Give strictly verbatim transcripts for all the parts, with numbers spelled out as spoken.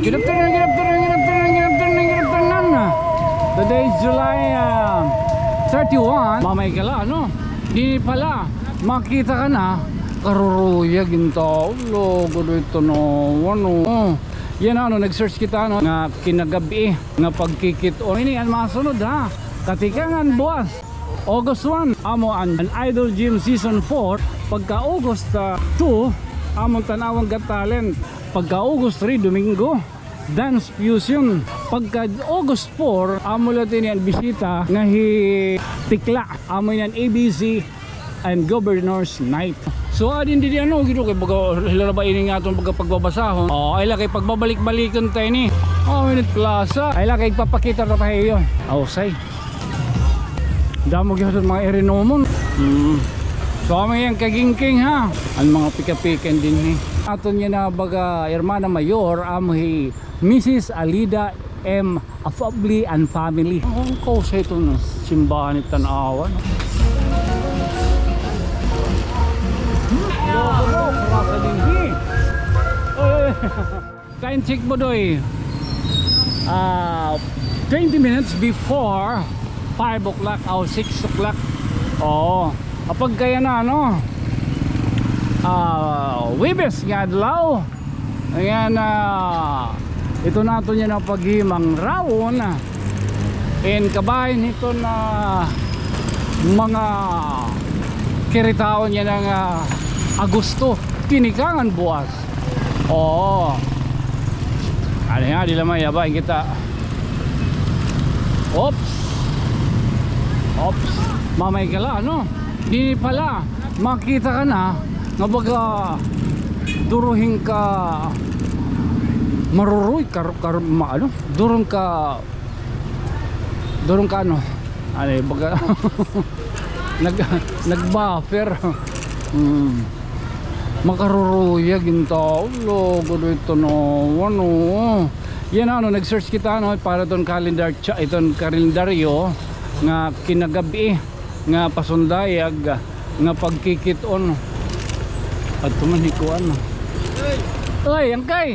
Good afternoon, good afternoon, good afternoon, good afternoon, good afternoon. Today is July, ah, thirty-one. Mamay ka la, ano? Di pala. Makita ka na. Karuruyag in tawo. Lo, gudoy ito, no. Ano? Oh. Yana, ano, nag-search kita, ano, nga kinagab-i nga pagkikit-on. Ini an masunod, ha. Katikangan buwas. August one, amo an, an Idol Gym Season four. Pagka August, ah, two, amo an Tanauan Got Talent. Pagka August three, Domingo, Dance Fusion. Pagka August four, amo la ini an bisita nga hi Tikla. Amo ini an A B C and Governor's Night. So, adin didi ano, gito kay baga, hilala ba ini nga aton baga pagbabasahon? Oh, ay la kay pagbabalik-balikon ta ini. Oh, Minute Plaza. Ay la kay papakita ta pa ha iyo. Oh, say. Damo gyud mga irinomon. Hmm. So, amo yang kagingking, ha. An mga pika-pika dinhi. Aton yana baga, Hermana Mayor, amo hi Missus Alida M. Afabli and family. An kausay iton simbahan ni Tanauan. Time check, Budoy. Ah, twenty minutes before five o'clock o six o'clock. Oo. Kapag kaya na, ano, ah, Huwebes nga adlaw, ayan, ah, ito na aton yana paghimang rawon. In kabahin hiton mga kiritaon yana nga Agosto, tinikangan buwas. Oo. Ano nga, di lamay, yabay kita. Oops. Oops. Mamay ka la, ano? Di pala. Makita ka na nga baga duruhing ka maruruy, kar-, kar-, ma-, ano? Durong ka Durong ka, ano? Ano, baga, nag-, nag-buffer. Hmm. Makaruruyag in tawo. Lo, gudoy ito, no. Ano? Yana, ano, nag-search kita, ano, para iton calendar, cha-, iton kalendaryo nga kinagab-i, nga pasundayag, nga pagkikit-on. Adto man hi kuan, no. Oy, angkay!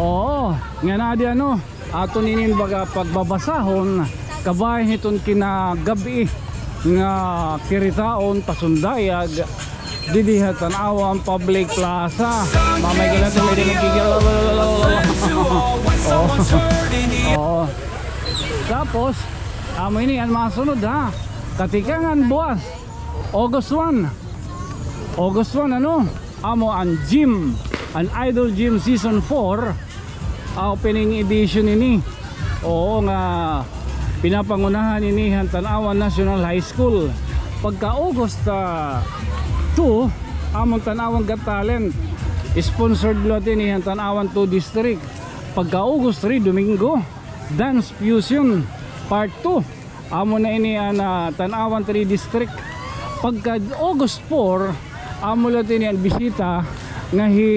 Oo, ngan adi ano, aton inin baga pagbabasahon, kabahin hiton kinagab-i nga kiritaon, pasundayag, didi ha Tanauan Public Plaza. Mamay ka la ito, may dinagkikil. Oo. Oo. Tapos, amo ini an masunod, ha. Katikangan buwas, August one. August one, ano? Amo an gym, an Idol Gym Season four, ah, opening edition ini. Oo, nga pinapangunahan ini han Tanauan National High School. Pagka August, ah, two, amo an Tanauan Got Talent. Sponsored liwat ini han Tanauan two District. Pagka August three, Domingo, Dance Fusion Part two. Amo na ini an, ah, Tanauan three District. Pagka August four, amo la ini an bisita nga hi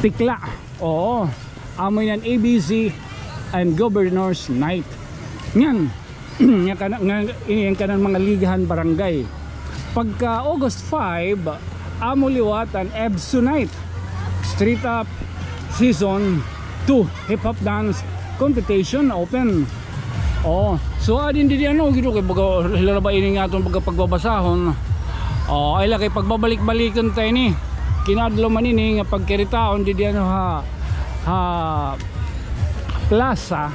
Tikla. Oo. Amo ini an A B C and Governor's Night. Ngan, nga kana-, nga ini an kanan mga ligahan barangay. Pagka August five, amo liwat an EBSU Night, Street Up Season two, Hip Hop Dance Competition Open. Oh, so adin didi ano, gito kay baga, hilala ba ini nga aton baga pagbabasahon. Oh, ay la kay pagbabalik-balikon ta ini. Kinadlaw man ini nga pagkiritaon didi ano ha, ha plaza.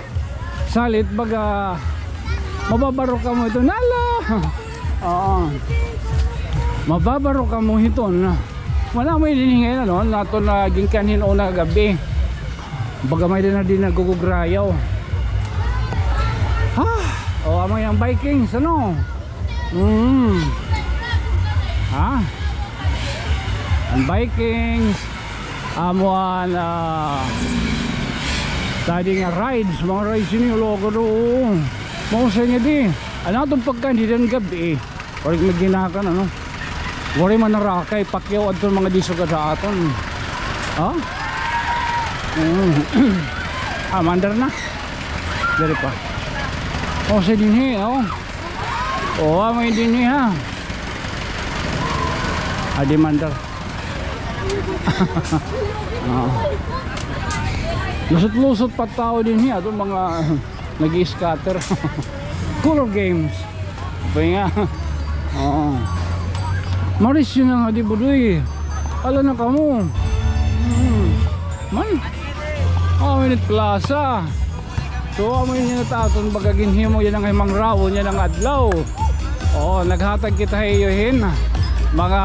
Salit baga mababaro kamo hiton. Hala! Oo. Mababaro kamo hiton. Wala mo ini ngay-an, ano, naton na ginkan hin una gab-i. Baga may-ada na didi nagugugrayaw. Ha? O, amo yang Vikings, ano? Mm. Ha? An Vikings. Amo an, ah, tadi nga rides, mga rides ini, logo do. Mausay nga di. An aton pagkaon didi han gab-i. Waray maginakan, ano? Waray man narakay, pakyaw adton mga disugad ha aton. Ha? Mm. Ah, mandar na. Diri pa. O, sa dinhi, o. O, ah, may dinhi, ha. Adi mandar. Ah. Lusot-lusot pa tawo dinhi, ato mga nag-i-scatter. Color games. Bay nga. Oo. Marisyo na nga di, Budoy. Ala na kamo. Hmm. Man. Ah, minute plaza. So, amo ini nga aton baga ginhimo yana nga himangrawon yana nga adlaw. Oo, naghatag kita ha iyo hin mga,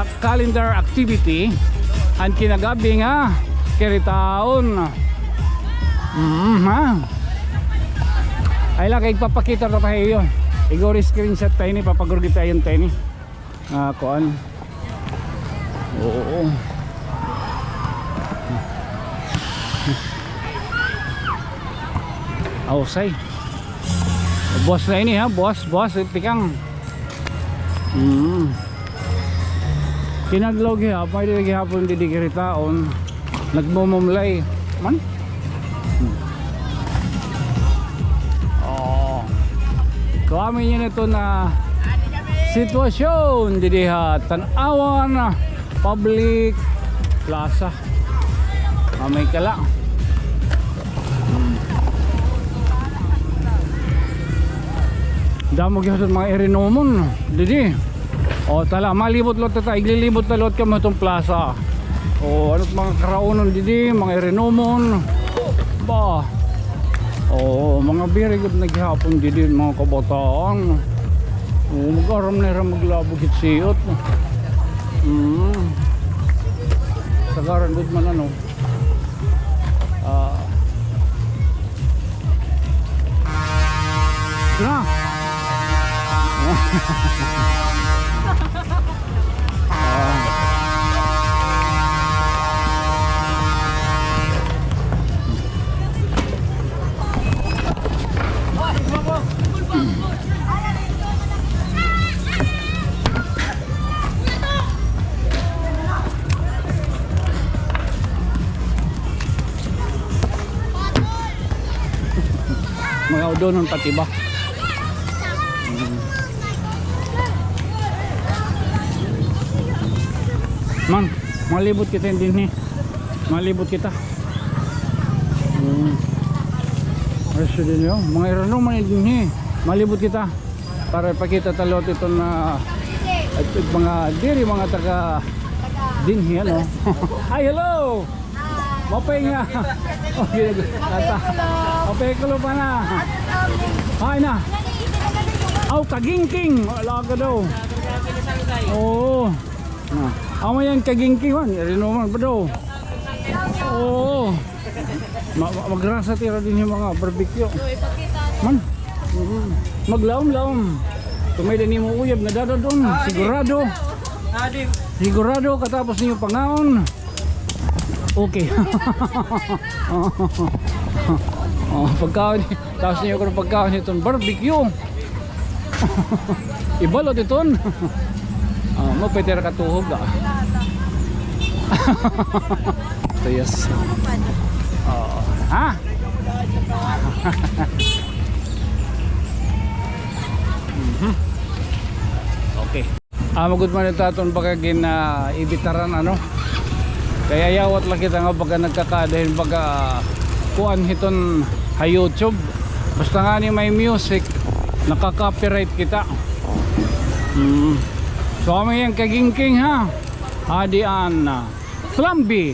ah, calendar activity an kinagabi nga kiritaon. Mm, ha? Ay lang, kay ipapakita ko pa ha iyo. Igo screenshot ta ini, papagurgit ta ini, ta ini. Ah, kuan. Oo. Awsay. Buwas na ini, ha, buwas, buwas, tikang. Mm. Kinadlaw gihapon, pwede gihapon didi kiritaon. Nagmumumlay man. Hmm. Oh. So, amo ini iton sitwasyon didi ha Tanauan Public Plaza. Amay kala. Hmm. Damo gihapon mga irinumon didi. O, tala, malibot liwat ta, iglilibot ta liwat kamo hiton plaza. O, ano it mga karaunon didi, mga irinumon. Ba. O, mga very good na gihapon didi, mga kabataan. O, mag-aram na hira maglabog hit siyot. Mm. Sagaran gud man, ano. Ah. Tara. Ah. Mga udonon pati ba? Mm. Man, malibot kita dinhi. Malibot kita. Mm. Ay, so dinhi, o. Mga irano man dinhi. Malibot kita. Para ipakita ta liwat iton, ah, mga diri, mga taga dinhi, ano. Ay, hello! Mapay nga. Okay, ata. Mapay kulo pa na. Ay na. Aw, kagingking. Wala ka daw. Oo. Ah, amo yan, kagingking man. Rinuman pa daw. Oo. Ma-, ma-, magrasa tira dinhi mga barbecue. Man. Mm. Maglaom-laom. Kung may-ada nimo uyab nga dadad-on, sigurado. Sigurado katapos niyo pangaon. Okay. O, pagkaon, tapos niyo kuno pagkaon hiton barbecue. Ibalot iton. Ah, mao pa it ira katuhog, ah. Tuyos. Oo. Ha? Mhm. Okay. Amo gud man ito aton baga gin, ah, ibitaran, ano. Kay ayawat la kita nga baga nagkakaada hin baga, ah, kuan hiton ha YouTube. Basta ngani may music, nakaka-copyright kita. Mm. So, amo yan kagingking, ha. Adi an, ah, Flambe,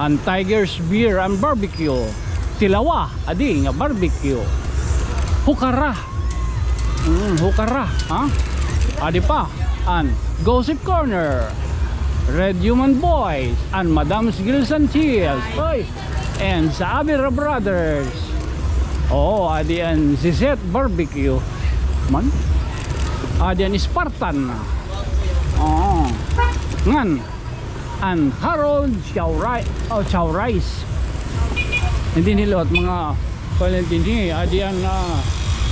an Tiger's Beer and Barbecue, Tilawa, adi nga barbecue. Hukara. Mm, Hukara, ha? Adi pa, an Gossip Corner, Red Human Boys, an Madam's Grills and Chills. Oy! And sa Abira Brothers. Oo, adi an Zizette Barbecue. Man? Adi an Spartan. Oo. Ngan, an Harold Chow Ri-, o, Chow Rice. Dinhi liwat mga kuan dinhi, adi an, ah,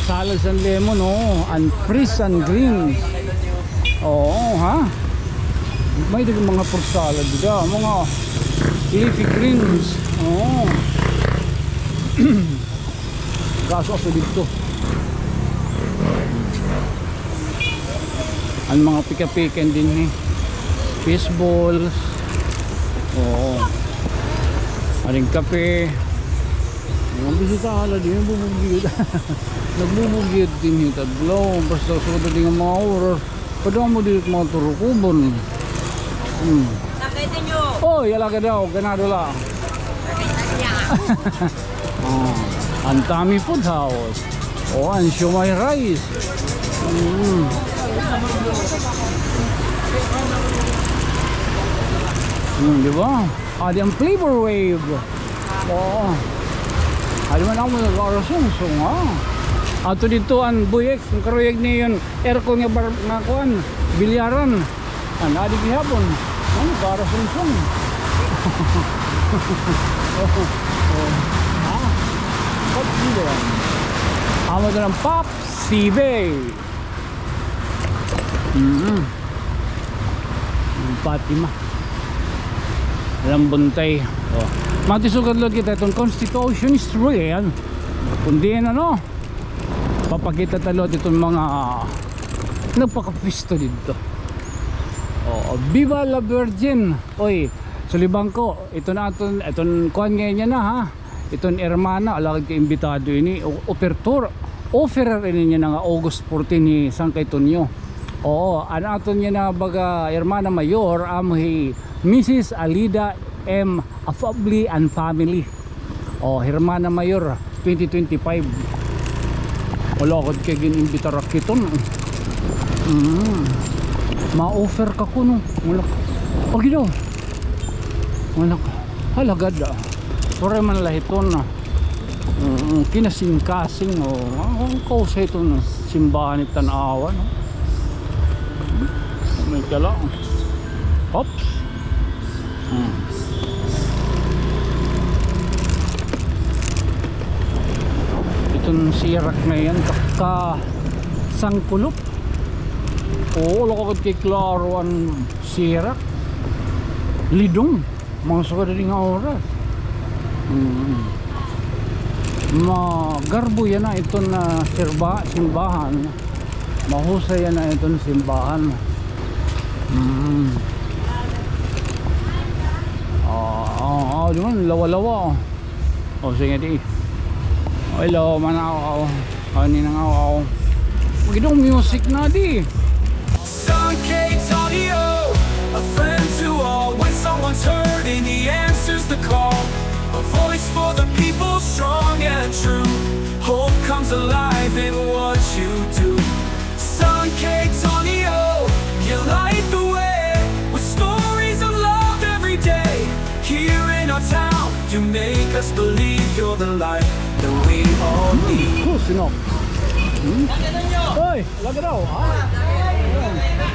salads and lemon, o, an fresh and greens. Oo, ha? May-ada mga fruit salad dida, mga leafy greens. Oo. Kaso ako didto. An mga pika-pika dinhi. Fish balls. Oo. Aring kape. Mga bisita, hala, di nagbubugyod. Nagbubugyod dinhi ta adlaw. Basta sugad dinhi nga mga oras. Kadamo diri mga turukubon. Hmm. Sakit niyo. Oy, yala ka daw, ganado la. Oh, an Tommy Food House. Oh, an siomai rice. Mm. Mm, di ba? Adi an Flavor Wave. Oo. Adi man ako nag-arasungsong, ha? Ato didto an Boy X, an karuyag niyon, aircon nga bar-, nga kuan, bilyaran. An adi gihapon. Ano, para sungsong. Oh, oh. Ha? Pop Zero. Amo ito ng Pop C B. Mm. Fatima. Alam buntay. Oh. Matisugad lang kita itong Constitution Street. Kundi ano, Papakita ta liwat iton mga nagpakapisto didto. Oo, Viva la Virgin. Oy, sulibangko, iton aton, iton kuan ngay-an niya na, ha. Iton hermana, alagad kay imbitado ini, o-, offer tour. Offerer ini niya na nga August fourteen ni Sangkay Tonyo. Oo, an aton niya na baga hermana mayor, amo hi Missus Alida M. Afabli and family. Oh, Hermana Mayor, twenty twenty-five. Wala ko kay gin-imbitar ak hiton. Mm. Ma-offer ka kuno. Wala. Okay daw. Wala ka. Halagad, ah. Puro man la hiton, ah. Mm, kinasingkasing, oh. Ang, ang kausay hiton simbahan ni Tan-awa, no? May kala. Oops. Hmm. Iton sirak na yan, ka, kasangkulop. Oo, lakagad kay klaro an sirak. Lidong. Mga sugad ini nga oras. Hmm. Magarbo yana iton, ah, sirba-, simbahan. Mahusay yana iton simbahan. Mm. Ah, ah, ah, di man, lawa-lawa, oh. Oh, sige, di. Oh, hello, manaw, oh. Oh, ninang, oh, oh. Gidong music na, di. San K Tonyo, a friend to all. When someone's hurting, he answers the call. A voice for the people, strong and true. Hope comes alive in what you do. San K Tonyo, you light the way with stories of love every day. Here in our town, you make us believe you're the light that we all need. Hmm, sus, sino? Hmm? Oy! Lagi daw, ha?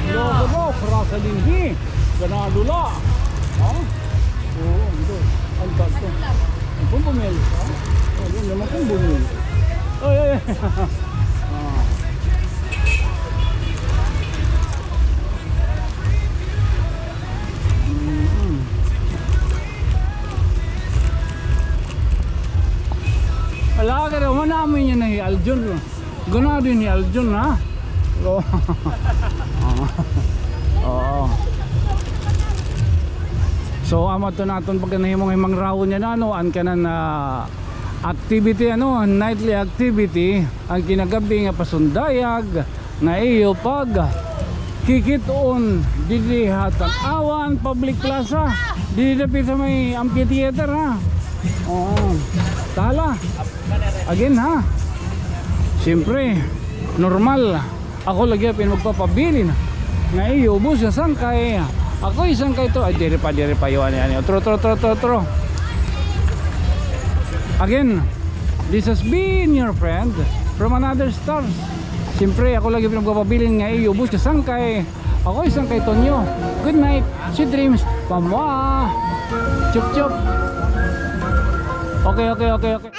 Lagi daw, karasa dinhi. Ganado la. Ha? Oo, ito. Ang tagto. Ang pumumil, ha? Oh, yun naman kung bumil. Oy, oy, oy. Ah. Mm. Ala ka daw, manamoy niya na hi Aljun. Ganado ni Aljun, ha? Oo. Oo. So, amo ito na aton pagkanahimong himangrawon niya na, ano, an kanan, ah, activity, ano, nightly activity, an kinagabi nga pasundayag, nga iyo pagkikit-on didi ha Tan-awan Public Plaza. Didi dapit ha may amphitheater, ha? Oo. Tala. Again, ha? Siyempre, normal. Ako lagi an magpapabilin nga iyo ubos nga sangkay. Ako'y sangkay to. Ay, diri pa, diri pa, yo, ani, ani. Otro, otro, otro, otro, otro. Again, this has been your friend from another stars. Siyempre, ako lagi pinagpapabilin nga iyo ubos nga sangkay. Ako'y sangkay Tonyo. Good night. Sweet dreams. Pamwa. Chup, chup. Okay, okay, okay, okay.